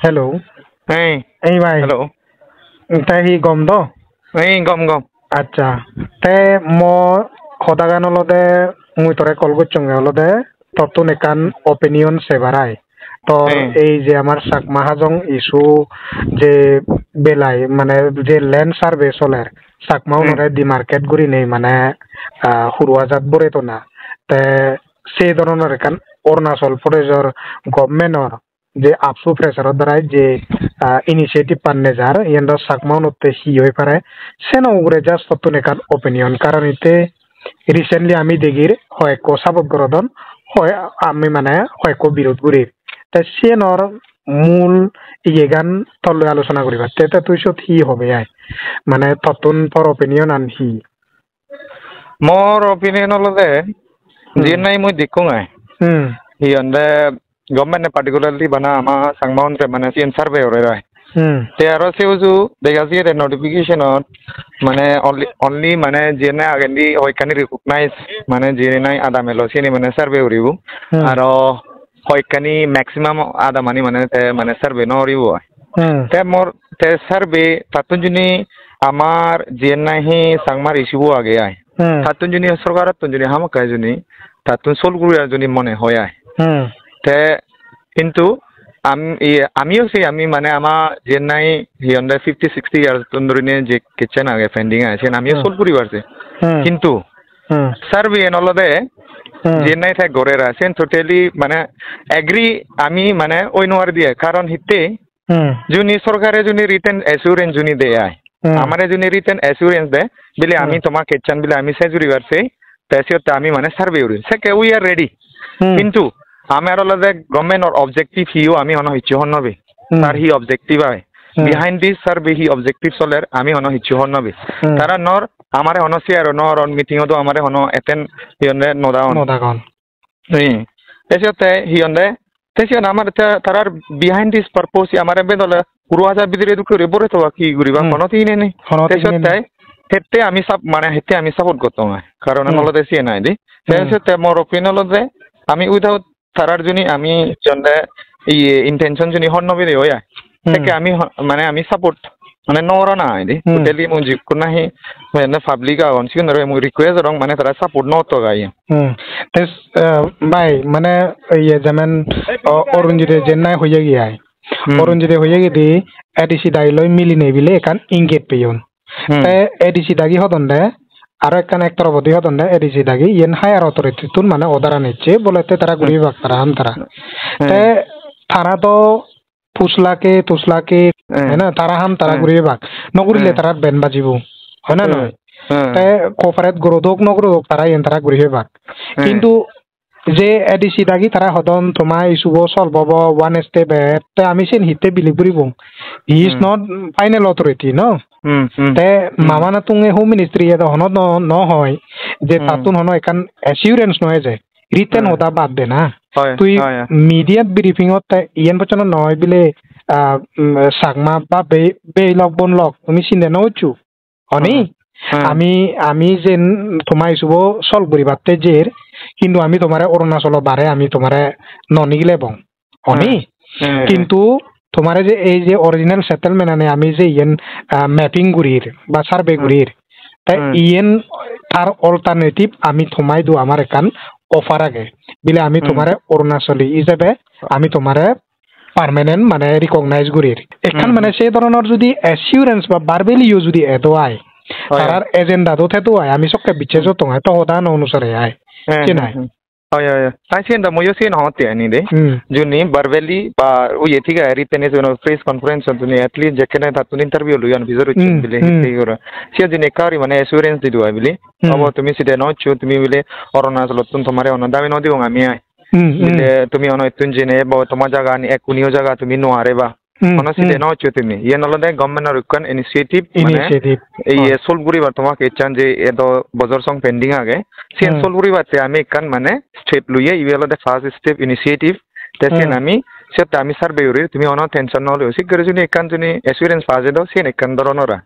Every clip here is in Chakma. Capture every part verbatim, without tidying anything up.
Hello. Hey. Ei bhai. Hello. Te hi gom do? Ei, gom, gom. Accha. Te mo hodagan olode mui tore call gocchonge olode tottun ekkan opinion sebar ai. Tor Hmm. ei je amar Chakma Hajong issue je belai, mane je land survey soler, Chakma Hmm. unore demarcate gurinei mane, ah, huru ajat bore tona. Te se dhoronor ekkan Arunachal Pradeshor government-or je AAPSU pressure-or darai je, ah, initiative-an nejar, iyen do Chakma-unotte hi oi pare, seno ugure just tottun ekkan opinion. Karon itte recently ami degir hoyekko support gorodon, hoi ami mane hoyekko birod gurir. Te siyenor mul iyegan toloi alochona guribatte, te tui siyot hi hobe ai? Mane tottun tor opinion-an hi? Mor opinion olode, Hmm. jiyen nahi mui dekkong ai. Hmm. Hi honde government-e particularly bana ama Changma-unore mane siyen survey gore ai. Hmm. Te aro se uju dega jiyede notification-ot mane only, only mane jiyen nahi agendi hoyekkani recognize mane jiyen nahi adam elo siyeni mane survey guribo. Hmm. Aro hoyekkani maximum adamani mane te mane survey no guribo ai. Hmm. Te mor te survey tattun juni amar jiyen nahi Changmar issue bo age ai. Hmm. Tattun juni sorkarottun juni hamakkai juni tattun solve guribar juni mone hoi ai. Hmm. Te hintu am-, iye, amiyo sei ami mane ama jiyen nahi hi honde fifty sixty years tun dhurine je question age pending age, siyen amiyo Hmm. solve guribar sei. Hmm. Hintu Hmm. survey en olode Hmm. jiyen nahi te gorer ai, siyen totally mane agree ami mane oi nw pari de ai. Karon hitte Hmm. juni sorkare juni written assurance juni de ai. Hmm. Amare juni written assurance de, bile ami Hmm. toma question bile ami sej guribar sei, te siyotte ami mane survey gurir. Sekke we are ready. Hmm. Hintu amar olode government-or objective hi o ami hono hissu hoi nw pei. Hmm. Tar hi objective ai? Hmm. Behind this survey hi objective soler ami hono hissu hoi nw pei. Hmm. Tara nor amare hono share nw goron, meeting-ot do amare hono attend hi honde nw dagon. Nw dagon. Ei, te siyotte hi honde, te siyot amar te, tarar behind this purpose amare bedole huru hajar bidire dukke guri bore toba hi guriba, Hmm. hono thik nei. Hono Te thik nei. Siyotte hette ami sap-, mane hette ami support gottong ai. Karon Hmm. olode siyen ai de. Te Hmm. siyotte mor opinion olode ami without tarar juni ami hi honde iye intention juni hoi nw pei de oi ai. Hmm. Sekke ami ho-, mane ami support mane nw gorana ai de. Hmm. Totally mui jikkun nahi mane public agon sigunore mui request gorong mane tara support nw gottok ai. Hmm. Te, eh, bhai, mane iye jemen, o, Arunjite jiyen nahi hoye gi ai. Hmm. Arunjite hoye gi di A D C dagi loi milinei bile ekkan inggit peyon. Hmm. Te A D C dagi hodonde, aro ekkan ek torobo di hodonde, A D C dagi iyen higher authority-tun mane order-an ecche, bole te tara guri Hmm. bak tara ham tara. Hmm. Te tara do puslake, tuslake, Hmm. hai na, tara ham tara Hmm. guri bak. No gurile Hmm. tarar ban bajibo. Hai na Hmm. noi? Hmm. Te cooperate gorodok, no gorodok, tara iyen tara guri bak. Hmm. Kintu je A D C dagi tara hodon toma issue bo solve obo one step ahead, te ami siyen hitte believe guribong? He is Hmm. not final authority, no? Hmm, hmm. Te Hmm. Mama Natunge Home Ministry edo hono no, no hoi je Hmm. tattun hono ekkan assurance no eje, written Hmm. hoda bad de na. Hoi, tui hoi, hoi. Media briefing ot te iyen bocchono noi bile, ah, um, Chakma ba be-, bhei lok bon lok tumi sinde no ucchu. Oni? Hmm. Hmm. Ami, ami jen toma issue bo solve guribatte jer, hintu ami tomare Arunachalo bare ami tomare no nigilebong. Oni? Hmm. Hmm. Kintu tomare je ei je original settlement ani ami je iyen, ah, mapping gurir ba survey Hmm. gurir, te Hmm. iyen tar alternative ami tomai du amar ekkan offer age. Bile ami Hmm. tomare Arunachali ijebe ami tomare permanent mane recognize gurir. Ekkan Hmm, mane hmm. Se dhoronor judi assurance ba verbally-o judi edo ai, Hoi, tarar hoi. Agenda do thedo ai, ami sokke bicche Hmm. jotong ai, to hoda no onusare ai. Hmm, Che hmm, nai? Hmm. Hoi, hoi, hoi. Ai siyen do muiyo siyen hotte ani de. Hmm. Juni verbally ba uye thik age, written is, you know, press conference juni at least jekkene tattun interview loyon, pijor ucchon Hmm, bile hmm. Hitte gora. Siyen juni ekka guri mane assurance dido ai bile. Hmm. Obo tumi side no uccho, tumi bile Arunachalottun tomare hono dabi no dibong ami ai. Hmm, hmm. Bile tumi ono ittun jene bo toma jaga ani ek uniyo jaga tumi no areba. Hmm, hono side hmm. No uccho tumi. Iyen olode government-or ekkan initiative, mane Initiative. Ei Hoi. Solve guribar toma case-an je edo bojor song pending age. Siyen Hmm. Solve guribatte ami ekkan mane step loye, ibe olode first step initiative. Te siyen Hmm. Ami siyotte ami survey guri, tumi hono tension no loyo. Sik guri juni ekkan juni assurance pa jedo, siyen ekkan dhoronor a.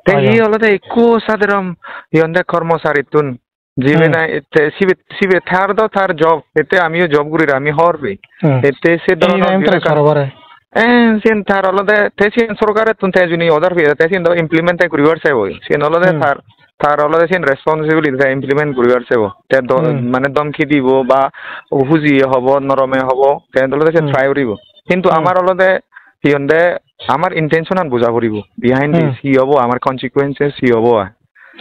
Te Hoi, hi hoi. Olode ekko sadharon hi honde kormocharittun Jibe Hmm. Na, ete sibe, sibe tar do tar job, ete amiyo job gurir, ami hobor pei. Hmm. Ete se dhoronor Anytime jibe transfer ka-, hobor oi. Eh, siyen tar olode, te siyen sorkarettun te juni order peye, te siyen do implement te guribar sebo. Siyen olode Hmm. tar, tar olode siyen responsibility te implement guribar sebo. Te do-, Hmm. mane domki dibo ba huji hobo, norome hobo, te olode siyen Hmm. try guribo. Hintu Hmm. amar olode hi honde, amar intention an buja puribo. Behind Hmm. this hi hobo, amar consequences hi hobo ai.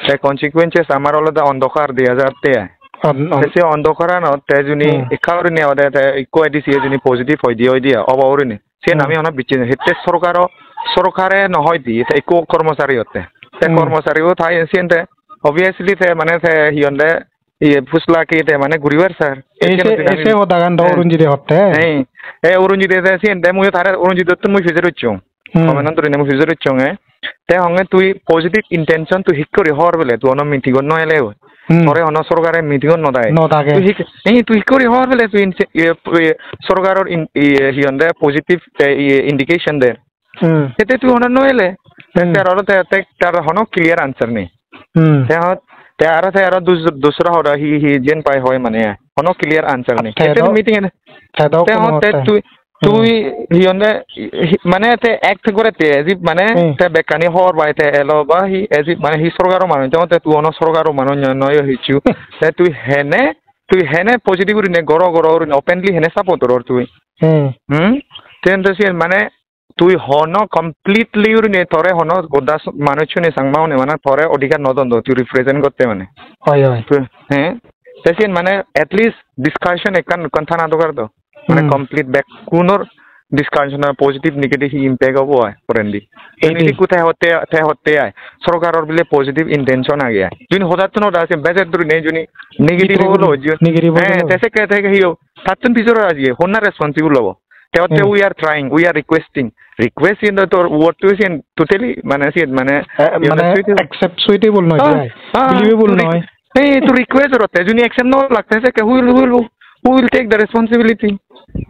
Te consequences amar olode ondokar dega jatte ai. On-, on- Te se ondokaranot te juni Hmm. ekka gurinei ode te ikko A D C e juni positive hoide hoide obo gurinei. Siyen Hmm. ami ono bicche hitte sorkaro, sorkare no hoide te ikko kormochari otte. Te Hmm. kormochari o thai siyen te obviously te mane te hi honde iye puslaki te mane guribar sar. Ei Siyen se, hoide ei ami se hodagan do Eh. Urunjite hotte. Ei, e Urunjite te siyen te mui tare Urunjitettun mui pijor ucchong. Hmm. Comment-an turinei mui pujor ucchonge. Te honge tui positive intention tui hik guri hor bele tui hono meeting-ot no ele oi. Hmm. Tore hono sorkare meeting-ot no dai. No dage. Tui hik, eh, tui hik guri hor bele tui inse-, iye, iye, sorkaror in-, iye, hi honde positive te iye indication der. Hmm. Ete tui hono no ele. Te Hmm. te aro te, te, te aro hono clear answer nei. Hmm. Te ho-, te aro te aro dus-, dusra hoda hi, hi jen pai hoi mane. Hono clear answer nei. Te Ete do, meeting-e te do te kono ho-, te hotte. Tui Hmm. Tui hi honde, hi, mane te act gorette as if mane Hmm. te bekkani hobor pai te elo ba hi as if mane hi sorkaro manuj te tui hono sorkaro manuj noi, noi hissu. Te tui hene, tui hene positive gurinei goro goro gurinei openly hene support goror tui. Hmm. Hmm? Te ento siyen mane tui hono completely gurinei tore hono goda s-, manuj sune Changma une mane tore odhikar no don do tui represent gotte mane. Oi, oi. Tui, he? Te siyen mane at least discussion ekkan, ekkan thana dorkar do. Mane Hmm. complete bekkunor discussion or positive negative hi impact obo ai porendi. Ei Juni de. Ikku te hotte, te hotte ai. Sorkaror bile positive intention age ai. Juni hodattun hoda ase bejer duri nei juni negative Negative olo gulo. Juni. Negative Eh, gulo. Te sekke te hi o. Tattun pijor age. Honna responsible obo. Te hotte Hmm. we are trying, we are requesting. Request in the tor word to sin totally mane sin mane Eh, you know, mane suitable. Accept suitable noi, Ah, right? Ah, Believable to re-, noi. Hey, to request orotte. Juni accept no lagte sekke who will, who will, who will take the responsibility?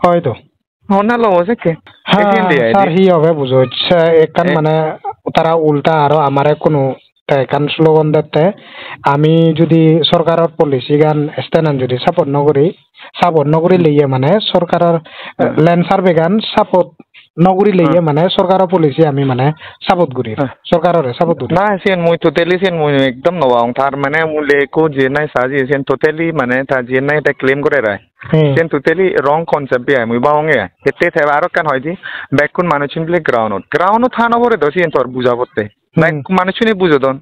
Hoito. Honna lobo sekke. Ha, Esin de ai sir, de. Hi hobe bujo? Se ekkan Eh. Mane tara ulta aro amare kono te ekkan slogan dette. Ami judi sorkaror policy gan stand an judi support no guri, support no guri Hmm. Leiye mane sorkaror, eh, Hmm. Land survey gan support no guri leiye Hmm. Mane sorkaror policy ami mane support guri. Hmm. Sorkarore support guri. Na, siyen mui totally siyen mui ekdom no pang. Tar mane mui le ekko je nai saji siyen totally mane ta je nai ta claim gore rai. Hmm. Siyen totally wrong concept de ai, mui babonge ai. Hette te aro ekkan hoide, bekkun manuchun bile ground-ot. Ground-ot han obore do siyen tor buja potte. Hmm. Bekkun manuchune bujodon.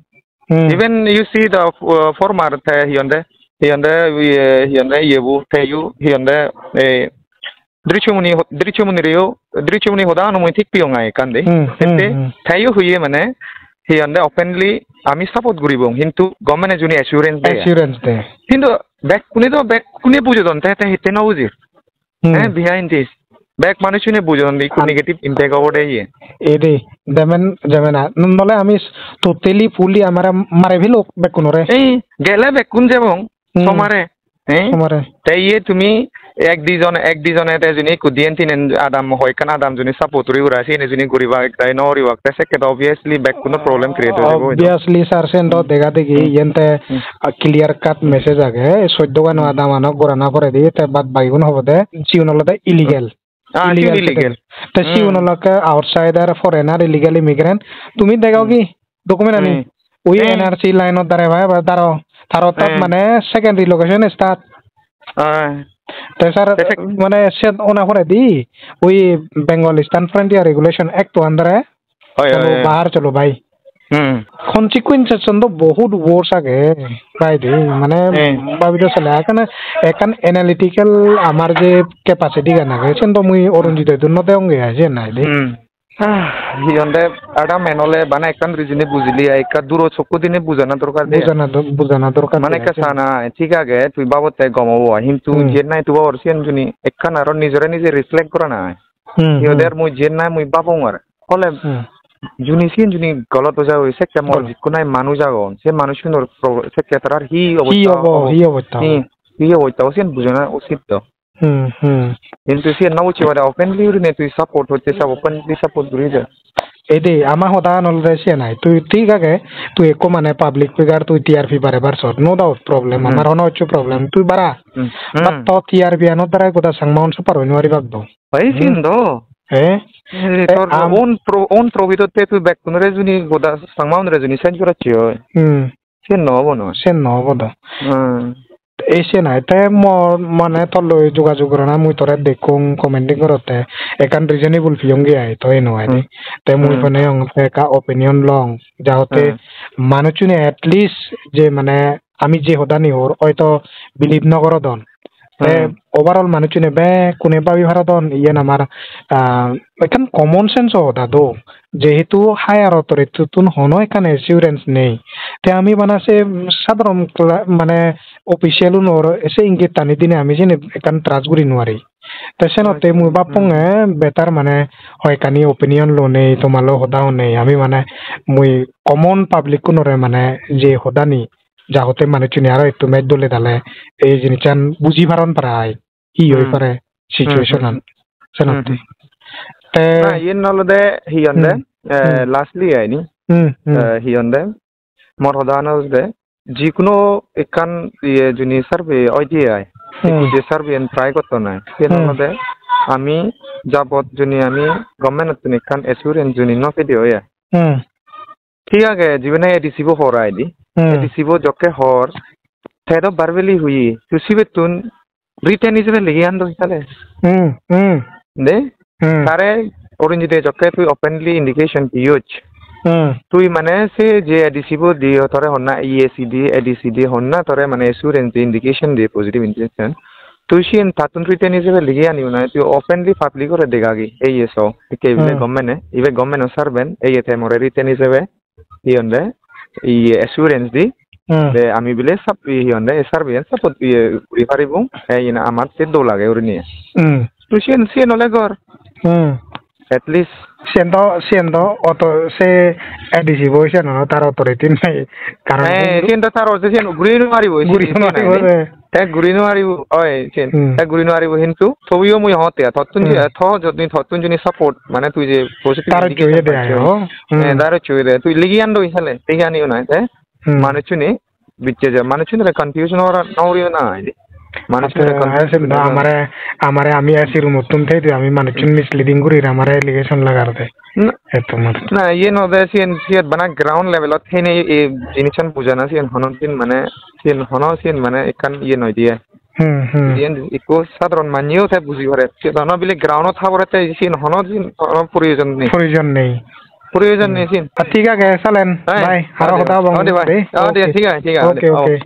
Hmm. Even you see the, uh, former te hi honde, hi honde, iye, hi honde, iye bu, te yu, hi honde, eh, Drishyamuni ho-, Drishyamuni reyo, Drishyamuni hoda hanu mui thik piyong ai ekkan de. Hmm, hmm, Hette, hmm. Te yu huye mane, hi honde openly ami support guribong, hintu government-e juni assurance de. Assurance de. Hintu bekkune do, bekkune bujodon, te, te hitte no bujir. Hmm. Eh, behind this. Bek manuchune bujon, ikku Ah. Negative impact obode iye. Ede, demen, jemen a, n-, nole ami s-, totally fully amare mare philok bekkunore. Ei, gele bekkun jebong, Hmm. Somare. Eh? Somare. Te iye tumi ek dijon, ek dijone te juni ikku diyen tinen adam hoi ekkan adam juni support guri gura, siyeni juni guribak, ekdagi no guribak, te sekke do obviously bekkuno problem create oi jebo idu. Obviously, sir, sen do Hmm. Dega degi, Hmm. Iyen te Hmm. A clear cut message age, soddo gano Hmm. adamano gorana poredi, te bad bagigun obode, sigun olode illegal. Ah, sigun illegal illegal. Te Hmm. Sigun olode outsider, foreigner, illegal immigrant. Tumi dego Hmm. Ki document ani? Hmm. Ui Hmm. N R C line ot dare bai, ba daro, taro tot Hmm. Mane second relocation start. Ah. Te sir, Te sec- mane set ona poredi, ui Bengal Eastern Frontier Regulation Act under e Oi, cholo oi, oi. Bahar cholo bhai. Hmm. Consequences-un do bohut worse age, bhai de, mane Eh. Bhabi do sale, ekkana, ekkan analytical amar je capacity gan age, sen do mui Arunjit dun no degonge ai, je nai de. Hmm. Ah, hi honde, ada men ole bana ekkan reason-e bujili ai, ekka duro chokku dine bujana dorkar de. Bujana do-, bujana dorkar Mane de ekka ai, sana, thik age, tui babotte gom obo ai, hintu Hmm. je nai tui babor siyen juni ekkan aro nijore nije reflect gorana ai. Hmm, Hi honde hmm. Ar mui je nai mui babongor. Ole Hmm. Juni siyen juni golot oi jagoi, sekke mor Golot. Jikku nahi manuj agon, se manuchunor pro-, sekke tarar hi Hi obosta obo, obo? Hi obosta obo? Hi, hi obosta obo siyen bujana usit do. Hmm, hmm. Hintu siyen no bujje pare openly gurinei tui support hocche sab openly support guri de. Ei de, ama hoda an olode siyen ai. Tui thik age, tui ekko mane public figure, tui T R P barebar sot. No doubt problem, Hmm. Amar hono hocche problem. Tui bara. Hmm. But Hmm. To T R P anot darai goda Changma un suffer oi no paribak do. Oi, Hmm. Siyen do. Eh? Eh, tor am- own pro-, own profit-otte tui bekkunore juni goda Changma unore juni change goracche oi. Hmm. Sen no obo no? Sen no obo do. Hmm. Ei sen ai te mor mane toloi jogajog gorana mui tore dekkong commenting gorotte ekkan reasonable piyonge ai to eno ai de. Hmm. Te mui Hmm. Mane ong te ekka opinion long jaote Hmm. Manuchune at least je mane ami je hodani hor oito believe no gorodon. Te Hmm. Overall manuchune bekkune babi parodon, iyen amar, ah, ekkan common sense o hoda do. Jehetu higher authority tun hono ekkan assurance nei. Te ami bana se, mm, sadharon cla-, mane official unor se ingit tani dine ami sini ekkan trust guri nuari. Te senotte mui Hmm. Bapponge better mane hoyekkani opinion lonei, tomar loi hoda honei, ami mane mui common public unore mane je hodani jagotte manuchune aro ekku mej dole dale ei jinissan buji paron para ai, hi oi Hmm. Pare Hmm, situation hmm, an, hmm. Senotte. Hmm, hmm. Te na, iyen olode hi honde, Hmm. Eh, Hmm. Lastly aini, Hmm, hmm. Eh, hi honde, mor hoda olode, jikuno ekkan iye juni survey oide ai, Hmm. Ekku je survey an try gotton ai, siyen Hmm. Olode ami jabot juni ami government-ottun ekkan assurance juni no pede oi ai. Hmm. Thik age, jibene A D C bo hor ai de. Hmm. A D C bo jokke hor, te do verbally hoye, tui sibettun written ijebe ligi an do sale. Hmm, hmm. De? Hmm. Tare Orinjit de jokke tui openly indication diyoj. Hmm. Tui mane se je A D C bo diye tore honna E A C diye, A D C diye honna tore mane assurance diye, indication diye positive intention. Tui siyen tattun written ijebe ligi ani unai, tui openly public ore degagi, ei ye so, ekke ibile Hmm. Government e, ibe government o servant, ei ye te more written ijebe, hi honde, iye assurance di, Hmm. De ami bile sap-, hi honde, ei survey an support iye guri paribong, ei yen amar se dol age gurinei. Hmm. Tui siyen, siyen ole gor. Hmm. At least. Siyen do, siyen do oto se A D C bo siyen ono tar authority nei. Karon Eh, hintu siyen do tar authority siyen guri no paribo, guri siyen no paribo ai de. Te guri no paribo, oi, siyen. Hmm. Te guri no paribo hintu, tobuyo mui hotte, tottun Hmm. Je, to jodi tottun juni support, mane tui je positive Tar indication joye de paccho. Ayo. Hmm. Eh, tar joye de. Tui ligi an do sale, ligi ani unai, te? Hmm. Manuchune, bicche je, manuchune confusion ora no uri na, ai de. Manuchune Atte, confusion ai sen do ora. Amare, amare ami A C room-ottun thei de, ami manuchun misleading gurir, amare allegation lagar de. Na, Etto mar. Na, iye no de, siyen, siyen bana ground level-ot theinei ei jinissan bujana, siyen hono din mane, siyen hono, siyen mane ekkan iye noi diye. Hmm, hmm. Iyen ikko sadharon manjeo te buji pare. Siyen hono bile ground-ot habore te siyen hono din hono proyojon nei. Proyojon nei. Proyojon nei siyen. Ah, thik age, salen. Bye. Aro hoda hobong. Ode bye. Ode, thik age, thik age. Okay, okay.